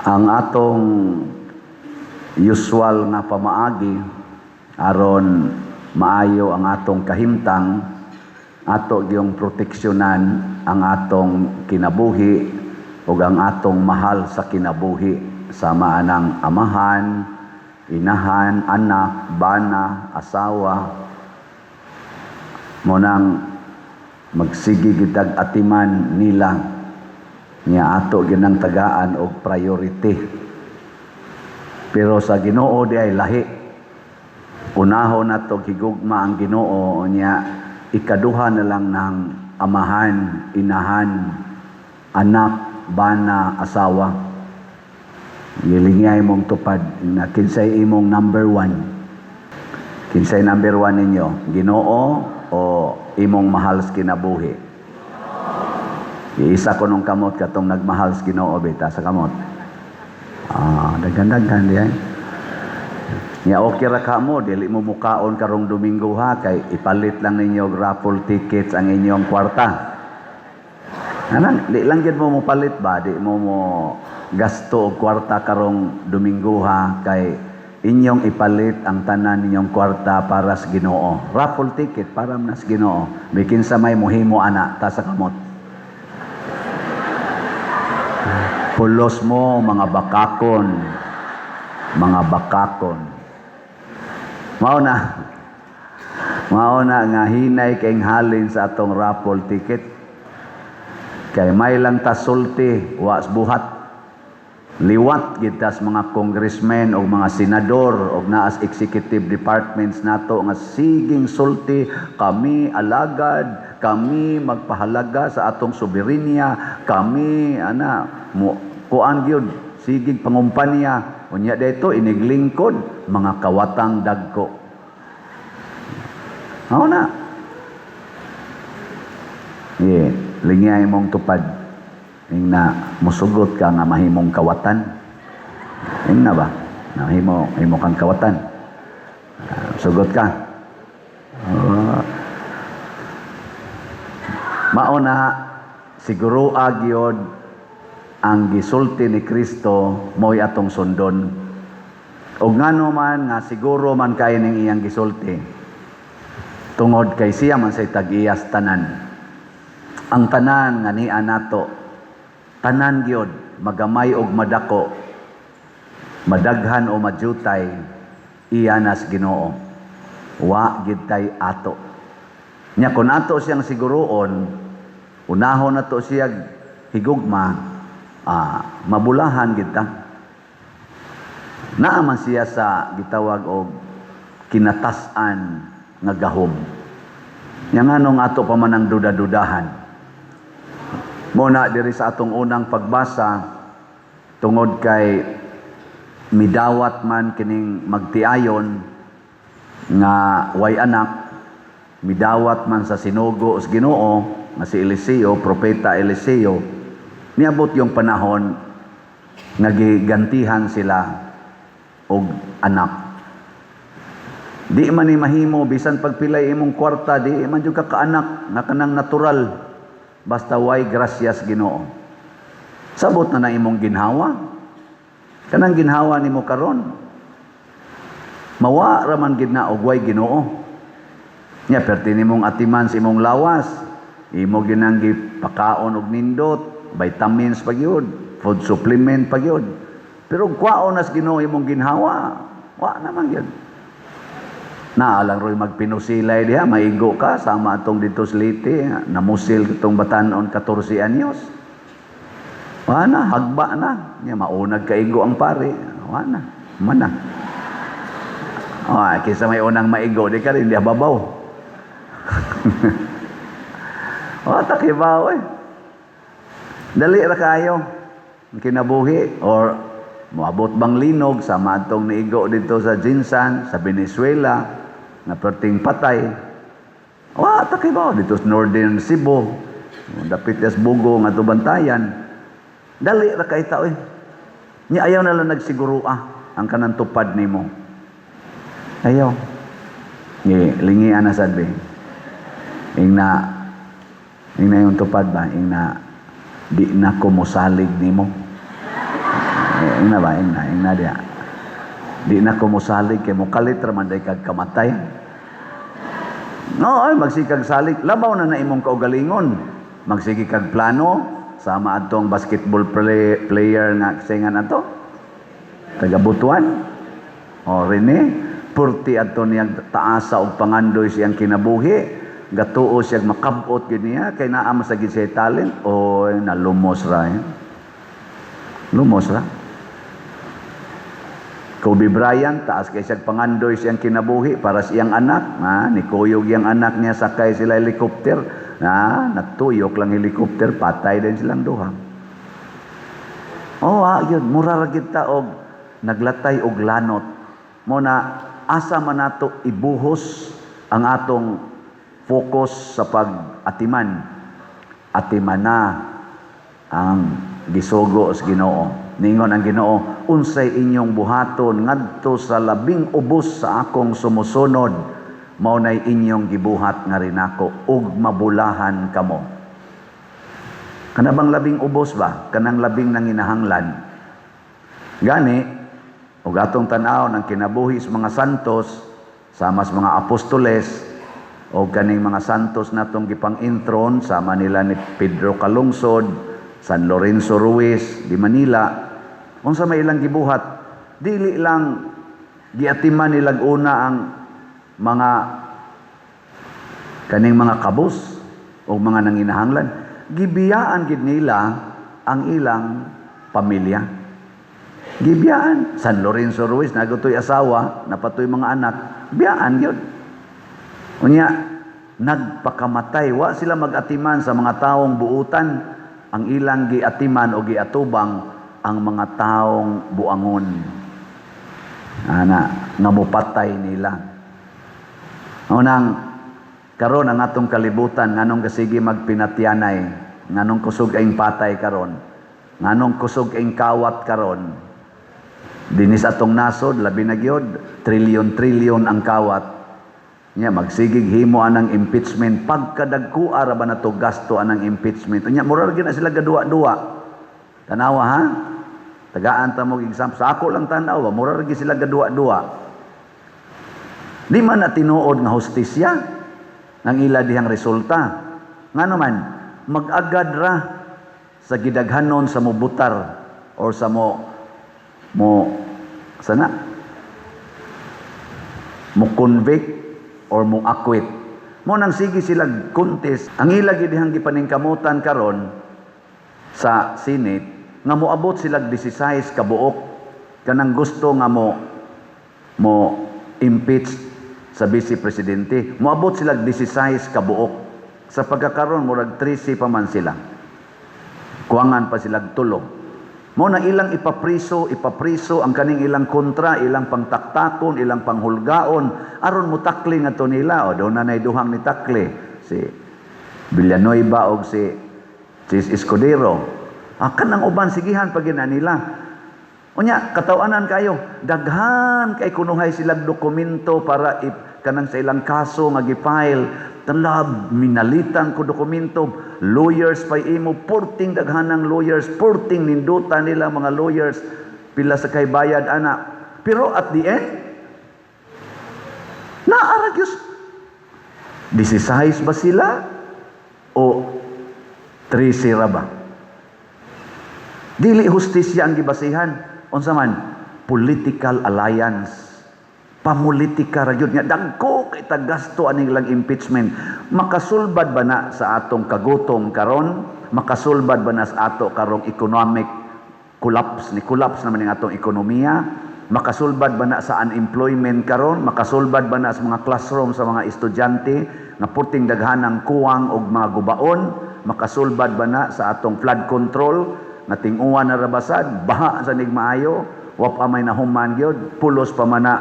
Ang atong usual nga pamaagi aron maayo ang atong kahimtang, ato gyung proteksyonan ang atong kinabuhi ug ang atong mahal sa kinabuhi, sama anang amahan, inahan, anak, bana, asawa. Mao nang magsige gitag atiman nila nya ato ginang tagaan og priority. Pero sa Ginoo di ay lahi. Unahon nato higugma ang Ginoo, nya ikaduha na lang ng amahan, inahan, anak, bana, asawa. Gilingay mong tupad na kinsay imong number one. Kinsay number one ninyo? Ginoo o imong mahal sa kinabuhi? Iisa ko nung kamot katong nagmahal sa Ginoo bita sa kamot. Ah, daghan-daghan di ay. Nya okay ra ka mo, dili mo mukaon karong Domingo ha, kay ipalit lang ninyo og raffle tickets ang inyong kwarta. Anang, di lang gyud mo mopalit ba, di mo mo gasto og kwarta karong Domingo ha, kay inyong ipalit ang tanan ninyong kwarta para sa Ginoo. Raffle ticket para na sa Ginoo. Bikin sa may muhimo ana ta sa kamot. Pulos mo mga bakakon. Mga bakakon. Mao na. Mao na nga hinay kay halin sa atong raffle ticket. Kay may lang ta sulti, was buhat. Liwat gitas mga congressmen o mga senador o naas executive departments nato nga siging sulti, "Kami alagad, kami magpahalaga sa atong soberenya, kami ana mo kuan gyud," siging pangumpanya. Unya dito iniglingkod mga kawatang dagko. Mao na. Yeah, lingay mong tupad. Ing na musugot ka nga mahimong kawatan. Ing na ba? Na himo himo kang kawatan. Sugot ka. Mao na siguro agyod ang gisulti ni Kristo mo'y atong sundon. Og ngano man nga siguro man kay ning iyang gisulti? Tungod kay siya man say tag-iyas tanan. Ang tanan nga niya nato, tanan gyud, magamay og madako, madaghan o madyutay, iya nas Ginoo. Wa gid tay ato. Nya kun ato siyang siguroon, unahon nato siya higugma, mabulahan gid ta. Naa man siya sa gitawag og kinatas-an nga gahom. Nya nganong ato pa man ang duda-dudahan? Muna diri sa atong unang pagbasa, tungod kay midawat man kining magtiayon nga way anak, midawat man sa sinugo sa Ginoo nga si Eliseo, propeta Eliseo, niabot yung panahon nga gigantihan sila og anak. Di man ni mahimo bisan pagpilay imong kwarta, di man jud ka kaanak nga kanang natural basta way grasyas Ginoo. Sabot na na imong ginhawa. Kanang ginhawa nimo karon, mawa ra man gid na og way Ginoo. Nya perti nimong atiman sa imong lawas, imo ginang gipakaon og nindot, vitamins pa gyud, food supplement pa gyud. Pero kwaon nas Ginoo imong ginhawa, wa naman gyud. Naa lang ro'y magpinusilay diha, maigo ka, sama atong dito sa Leyte, namusil itong batanon 14 anyos. Wa na, hagba na. Nya maunag kaigo ang pare. Wa na, mana. Oh, kaysa may unang maigo, di ka rin, di babaw. Oh, takibaw eh. Dali ra kayo ang kinabuhi or moabot bang linog sama atong niigo dito sa GenSan, sa Venezuela, nga perting patay. Wa takibaw dito sa Northern Cebu, dapit sa Bogo nga bantayan. Dali ra kay tao eh. Nya ayaw na lang nagsiguro ang kanang tupad nimo. Ayaw. Ngi lingian na sad be. Ing na yung tupad ba, ing na di na ko mosalig nimo. Eh, Ingna ba, ingna, ingna diya. Di na ko mosalig kay mokalit ra man day kag kamatay. No, ay magsikag salig. Labaw na na imong kaugalingon. Magsige kag plano sama atong basketball player nga kisengan ato. Taga Butuan. O Rene, purti adto niyang taasa og pangandoy siyang kinabuhi. Gatuo siya makabot gyud niya kay naa man sa gid siya talent o nalumos ra eh. Lumos ra. Kobe Bryant, taas kay siya pangandoy siyang kinabuhi para sa iyang anak. Ha, nikuyog iyang anak niya sakay sila helicopter. Ha, natuyok lang helicopter, patay din silang duha. Oh, yun, mura ra gyud ta og naglatay og lanot. Mo na asa man nato ibuhos ang atong focus sa pag-atiman. Atiman na ang gisugo sa Ginoo. Ningon ang Ginoo, unsay inyong buhaton ngadto sa labing ubos sa akong sumusunod, mao nay inyong gibuhat nga rinako ug mabulahan kamo. Kana bang labing ubos ba? Kanang labing nanginahanglan. Gani, ug atong tan-aw ng kinabuhi sa mga santos, sama sa mga apostoles, o kaning mga santos natong gipang-enthrone, sama nila ni Pedro Calungsod, San Lorenzo Ruiz, di Manila, unsa may ilang gibuhat, dili lang giatiman nilag una ang mga kaning mga kabus o mga nanginahanglan, gibiyaan gid nila ang ilang pamilya. Gibiyaan. San Lorenzo Ruiz, nagutoy asawa, napatoy mga anak, biyaan gyud. Unya, nagpakamatay. Wa sila mag-atiman sa mga taong buutan. Ang ilang giatiman o giatubang ang mga taong buangon. Ana, nga mupatay nila. Unang karon ang atong kalibutan, nganong kasige magpinatyanay, nganong kusog aing patay karon, nganong kusog aing kawat karon. Dinis atong nasod, labi na gyud, trilyon-trilyon ang kawat. Nya magsigig himo anang impeachment, pagkadagkua ra ba nato gasto anang impeachment. Unya mura ra gyud na sila gaduwa-duwa. Tanawa ha? Tagaan ta mo example sa ako lang tan-aw, mura ra gyud sila gaduwa-duwa. Di man na tinuod nga hustisya ang ila dihang resulta. Ngano man, mag-agad ra sa gidaghanon sa mubutar or sa mo mo sana mo convict or mo acquit. Mo nang sige sila contest. Ang ila gid dihang gipaningkamutan karon sa Senate nga moabot sila 16 ka buok kanang gusto nga mo mo impeach sa vice presidente. Moabot sila 16 ka buok. Sa pagkakaron murag 13 pa man sila. Kuwangan pa sila tulo. Mo na ilang ipapriso, ipapriso ang kaning ilang kontra, ilang pangtaktakon, ilang panghulgaon, aron mo takli ngadto nila. O doon na nay duhang ni takli si Villanueva og si Chiz Escudero. Ah, kanang uban sigihan pa gina nila. Unya, katawanan kayo, daghan kay kunuhay silang dokumento para kanang sa ilang kaso nga gi-file. Talab, minalitan ko dokumento, lawyers pa imo, porting daghanang lawyers, porting ninduta nila mga lawyers, pila sa kay bayad ana. Pero at the end, naara gyud 16 ba sila o 13 ra ba? Dili hustisya ang gibasihan. Unsa man? Political alliance. Pamulitika ra gyud nga dagko kay tagasto aning ilang impeachment. Makasulbad ba na sa atong kagutom karon? Makasulbad ba na sa ato karong economic collapse? Ni collapse naman ang atong ekonomiya. Makasulbad ba na sa unemployment karon? Makasulbad ba na sa mga classroom sa mga estudyante nga purting daghanang kuwang og mga gubaon? Makasulbad ba na sa atong flood control nga tinguan na rabasad, baha sa nigmaayo, wa pa may nahuman gyud, pulos pa man na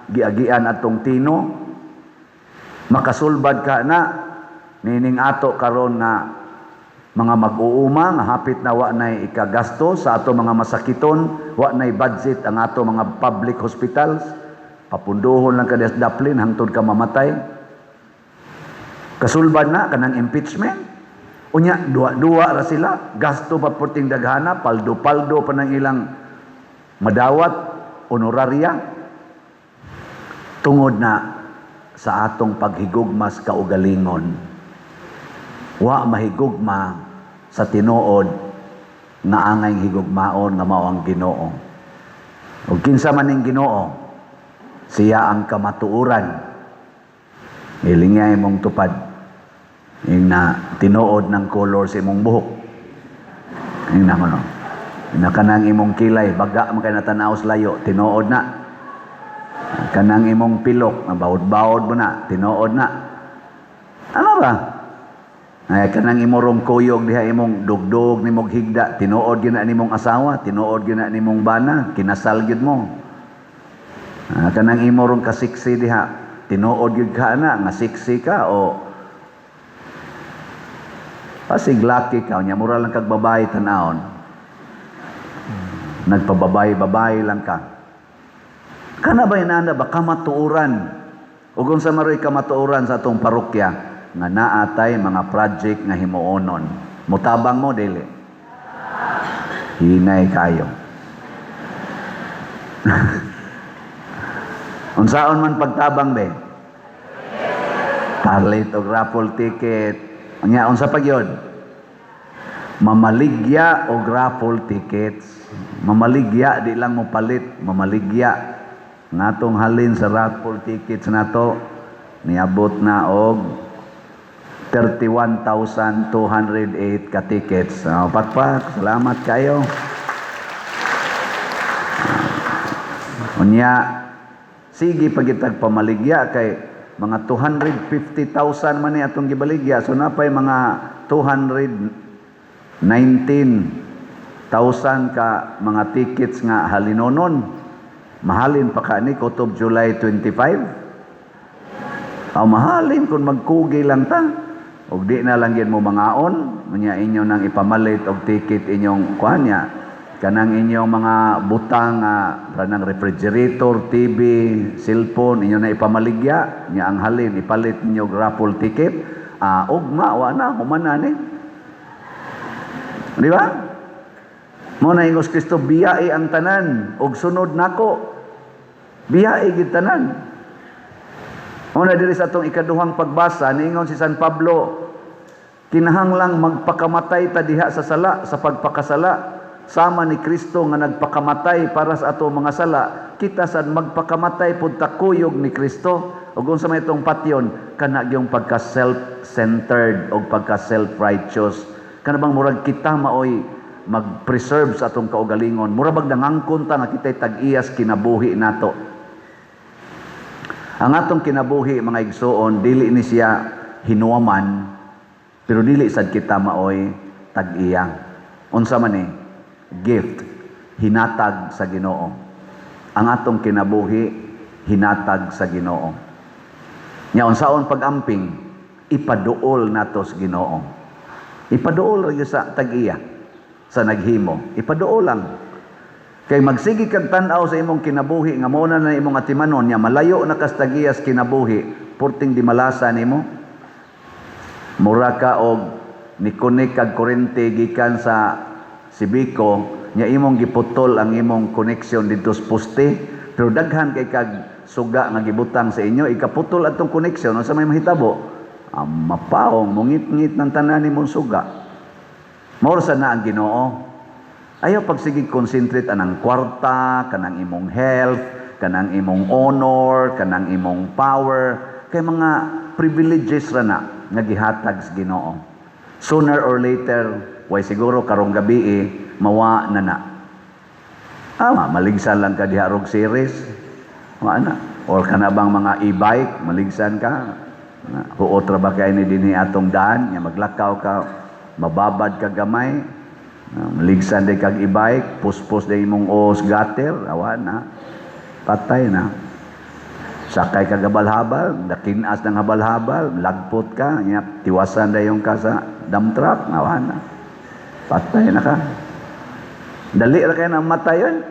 giagian atong tino? Makasulbad ka na nining ato karon nga mga mag-uuma nga hapit na wa nay ikagasto sa ato mga masakiton, wa nay budget ang ato mga public hospitals, papunduhon lang ka sa daplin hangtod ka mamatay? Kasulbad na kanang impeachment? Unya, duwa-duwa ra sila, gasto pa purting daghana, paldo-paldo pa ng ilang Madawat honoraria tungod na sa atong paghigugma sa kaugalingon. Wa mahigugma sa tinuod nga angay higugmaon nga mao ang Ginoo. Ug kinsa man ning Ginoo, siya ang kamatuoran. Hilingya imong tupad. Yung na tinuod ng color sa imong buhok. Yung na ano. Na kanang imong kilay, baga man kay natanaw sa layo, tinuod na. Kanang imong pilok, bawod-bawod mo na, tinuod na. Ano ba? Ay, kanang imorong kuyog diha imong dugdog nimong higda, tinuod gyud na nimong asawa, tinuod gyud na nimong bana, kinasal gyud mo. Ah, kanang imorong kasiksi diha, tinuod gyud ka na nga siksi ka o pasig laki ka, nya mura lang kag babae tan-awon. Nagpababay-babay lang ka. Kana ba inana ba kamatuoran? Ug unsa maroy kamatuoran sa atong parokya nga naatay mga project nga himuonon. Mutabang mo dili? Hinay kayo. Unsaon man pagtabang be? Palit og raffle ticket. Unya unsa pa gyud? Mamaligya og raffle tickets. Mamaligya, di lang mo palit, mamaligya. Ngatong halin sa raffle tickets nato niabot na og 31,208 ka tickets. Oh, pakpak, salamat kayo. Unya, sige pagitag pamaligya kay mga 250,000 man ni atong gibaligya. So napay mga 219,000 ka mga tickets nga halinonon. Mahalin pa ka ni kutob July 25. Aw, mahalin kung magkugi lang ta. Og di na lang gid mo mangaon, unya inyo nang ipamalit og ticket inyong kuan niya. Kanang inyong mga butang kanang refrigerator, TV, cellphone inyo na ipamaligya, nya ang halin ipalit ninyo og raffle ticket. Ah, ugma wa na human na ni. Di ba? Mo na ingos Kristo, biyae ang tanan og sunod nako. Biyae gid tanan. Mo na diri sa atong ikaduhang pagbasa niingon si San Pablo, kinahanglang magpakamatay ta diha sa sala, sa pagpakasala, sama ni Kristo nga nagpakamatay para sa ato mga sala, kita sad magpakamatay pud ta kuyog ni Kristo. Ug unsa may itong patyon, kana gyung pagka self-centered og pagka self-righteous, kana bang murag kita maoy mag-preserve sa atong kaugalingon, mura bag nangangkon ta nga kitay tag-iyas kinabuhi nato. Ang atong kinabuhi, mga igsoon, dili ni siya hinuwaman, pero dili sad kita maoy tag-iya. Unsa man ni? Gift, hinatag sa Ginoo. Ang atong kinabuhi hinatag sa Ginoo. Nya unsaon pag-amping, ipaduol nato sa Ginoo. Ipaduol ra gyud sa tag-iya, sa naghimo. Ipaduol lang. Kay magsige kag tan-aw sa imong kinabuhi nga mao na na imong atimanon, nya malayo na kas tag-iyas kinabuhi, purting di malasa nimo. Mura ka og ni-connect kag kuryente gikan sa Cebeco, nya imong giputol ang imong connection didto sa poste, pero daghan kay kag suga nga gibutang sa inyo, ikaputol atong connection, unsa may mahitabo? Ang mapaong mungit-ngit ng tanan nimong suga. Mao sa na ang Ginoo. Ayaw pagsige concentrate anang kwarta, kanang imong health, kanang imong honor, kanang imong power, kay mga privileges ra na nga gihatag sa Ginoo. Sooner or later, way siguro karong gabi eh, mawa na na. Ah, maligsan lang ka diha rog series. Wa na. Or kana bang mga e-bike, maligsan ka. Na, huot ra ba kay ni dinhi atong daan, nya maglakaw ka, mababad ka gamay. Ah, maligsan day kag e-bike, puspos day imong os gutter, awa na. Patay na. Sakay ka habal-habal, nakinas ng habal-habal, lagpot ka, nya, tiwasan dayon ka sa dump truck, awa na. Patay na ka. Dali ra kayo na matay yun.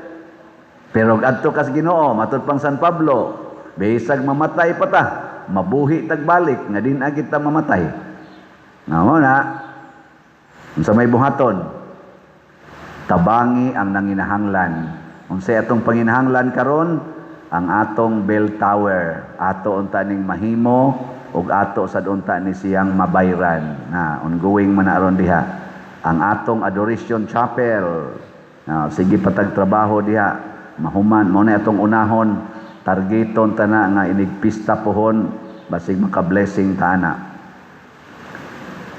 Pero adto kas Ginoo, matud pang San Pablo, bisag mamatay pa ta, mabuhi tagbalik nga din agit ta mamatay. Namo na. Unsa may buhaton? Tabangi ang nanginahanglan Unsay atong panginahanglan karon? Ang atong bell tower. Ato unta ning mahimo ug ato sad unta ni siyang mabayran. Na ongoing man na aron diha. Ang atong Adoration Chapel. Na, sige patag trabaho diha. Mahuman mao na atong unahon, targeton ta na nga inig pista pohon, basig maka-blessing ta na.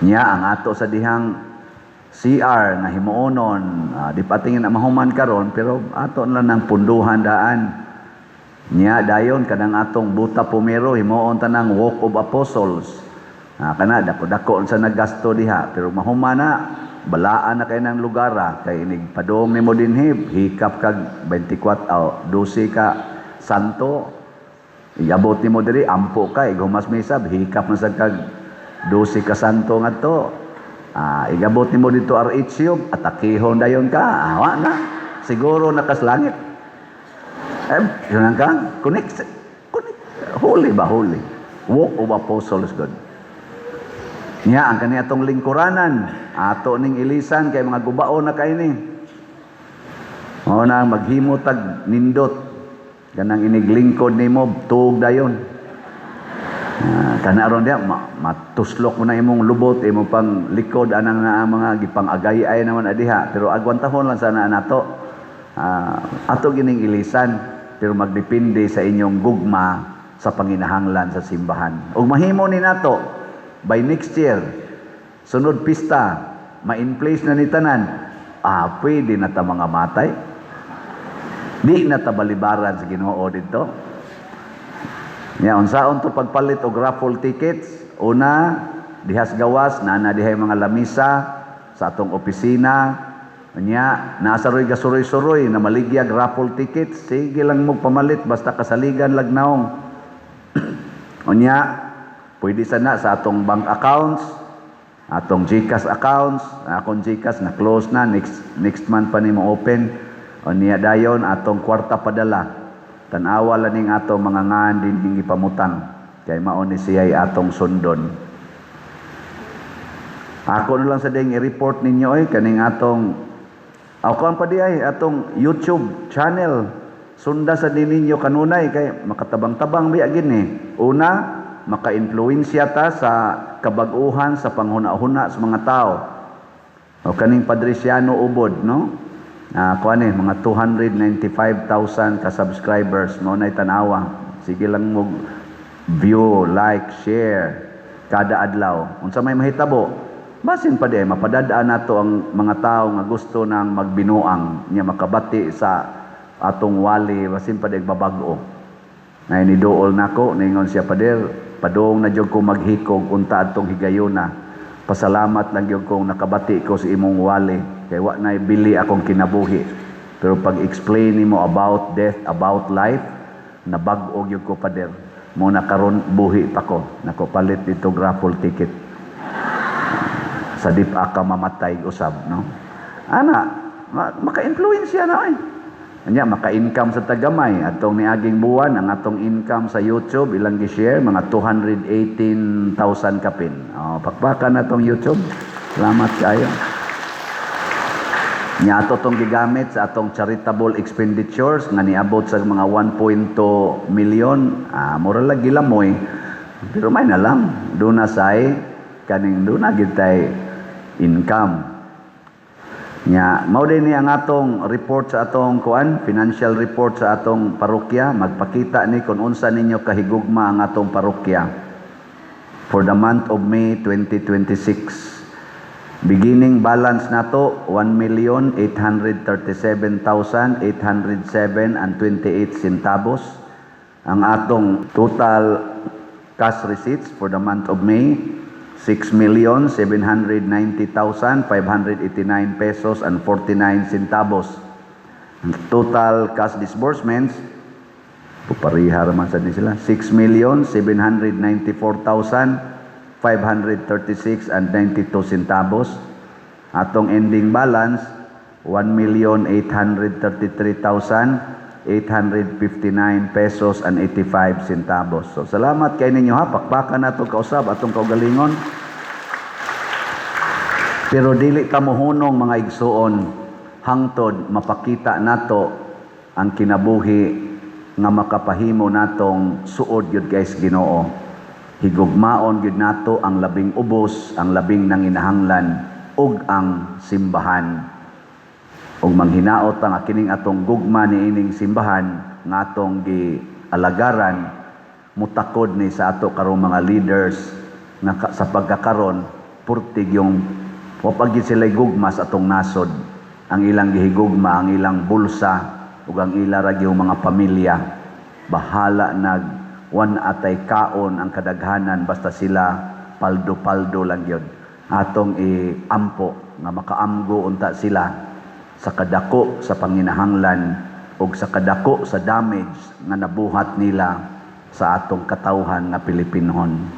Nya ang ato sa dihang CR nga himuonon, di pa tingin na mahuman karon, pero ato na lang ng punduhan daan. Nya dayon kanang atong Buta Pumero, himuon ta ng Walk of Apostles. Kana dako-dako sa naggasto diha, pero mahuman na, balaan na kay ng lugar, kay inig padong nimo dinhi, hikap kag 24 o 12 ka santo. Iabot nimo diri, ampo ka, ighumas misab, hikap na sad kag 12 ka santo ngadto. Igabot nimo dito RH, atakihon dayon ka, awa na. Siguro nakas langit. Eh, yun ka? Connect, connect. Holy ba, holy? Walk of Apostles God. Nya, ang kani atong lingkuranan, ato ning ilisan kay mga gubao na kay ni. Mao na maghimo tag nindot. Kanang iniglingkod nimo, tuog dayon. Kana aron diha matuslok mo na imong lubot, imong pang likod anang naa mga gipang-agay-ay naman adiha, pero agwantahon lang sana nato. Ato gining ilisan, pero magdepende sa inyong gugma sa panginahanglan sa simbahan. Ug mahimo ni nato by next year, sunod pista, ma-in place na ni tanan, pwede na ta mga matay. Di na ta balibaran sa Ginoo dito. Nya unsaon to pagpalit og raffle tickets? Una, dihas gawas naa na dihay mga lamisa sa atong opisina. Nya nasa roy gasuroy-suroy na maligyag raffle tickets, sige lang mo pamalit basta kasaligan lag naong. Unya, pwede sana sa atong bank accounts, atong GCash accounts, akong GCash na close na, next next month pa nimo open. Unya dayon atong kwarta padala. Tan-awa lang ning atong mga ngan din gipamutang kay mao ni siya'y atong sundon. Ako na lang sa ding i-report ninyo ay kaning atong ako ang pa di ay atong YouTube channel. Sunda sa din ninyo kanunay kay makatabang-tabang biya gini. Una, maka-influensya ta sa kabag-uhan sa panghuna-huna sa mga tao. O kaning Padriciano Ubod, no? Kuan eh, mga 295,000 ka subscribers mo na tanawa. Sige lang mo view, like, share kada adlaw. Unsa may mahitabo? Basin pa di ay mapadadaan nato ang mga tao nga gusto nang magbinuang nya makabati sa atong wali, basin pa di ay babag-o. Na niduol nako, ningon siya, "Pader, padung na jud ko maghikog unta atong higayuna. Pasalamat lang gyud kong nakabati ko sa imong wali kay wa na bili akong kinabuhi. Pero pag explain nimo about death, about life, nabag-o gyud ko, pader. Mo na karon buhi pa ko. Nako, palit dito raffle ticket." Sa dip aka mamatay usab, no? Ana, maka-influensya na eh. Anya maka-income sa tagamay atong niaging buwan, ang atong income sa YouTube ilang gi-share, mga 218,000 kapin. Oh, pakpakan na tong YouTube. Salamat kayo. Nya ato tong gigamit sa atong charitable expenditures nga niabot sa mga 1.2 million. Mura lang gilamoy. Pero may na lang, doon na say kaning doon na gitay income. Nya, mao din ni ang atong report sa atong kuan, financial report sa atong parokya, magpakita ni kung unsa ninyo kahigugma ang atong parokya. For the month of May 2026, beginning balance nato 1,837,807 and 28 centavos. Ang atong total cash receipts for the month of May, 6,790,589 pesos and 49 centavos. Ang total cash disbursements, pupariha raman sa ni sila, 6,794,536 and 92 centavos. Atong ending balance, 1,833,859 pesos and 85 centavos. So salamat kay ninyo ha, pakpakan nato kausab atong kaugalingon. Pero dili ta mohunong, mga igsuon, hangtod mapakita nato Ang kinabuhi nga makapahimo natong suod gyud kay Ginoo. Higugmaon gyud nato ang labing ubos, ang labing nanginahanglan ug ang simbahan. Ug manghinaot ang kining atong gugma niining simbahan nga atong gialagaran, mutakod ni sa ato karong mga leaders nga sa pagkakaron purtig yung wa pa gyud sila gugma sa atong nasod. Ang ilang gihigugma ang ilang bulsa ug ang ila ra gyud mga pamilya. Bahala nag wan atay kaon ang kadaghanan, basta sila paldo-paldo lang gyud. Atong iampo nga makaamgo unta sila sa kadako sa panginahanglan ug sa kadako sa damage nga nabuhat nila sa atong katawhan nga Pilipinhon.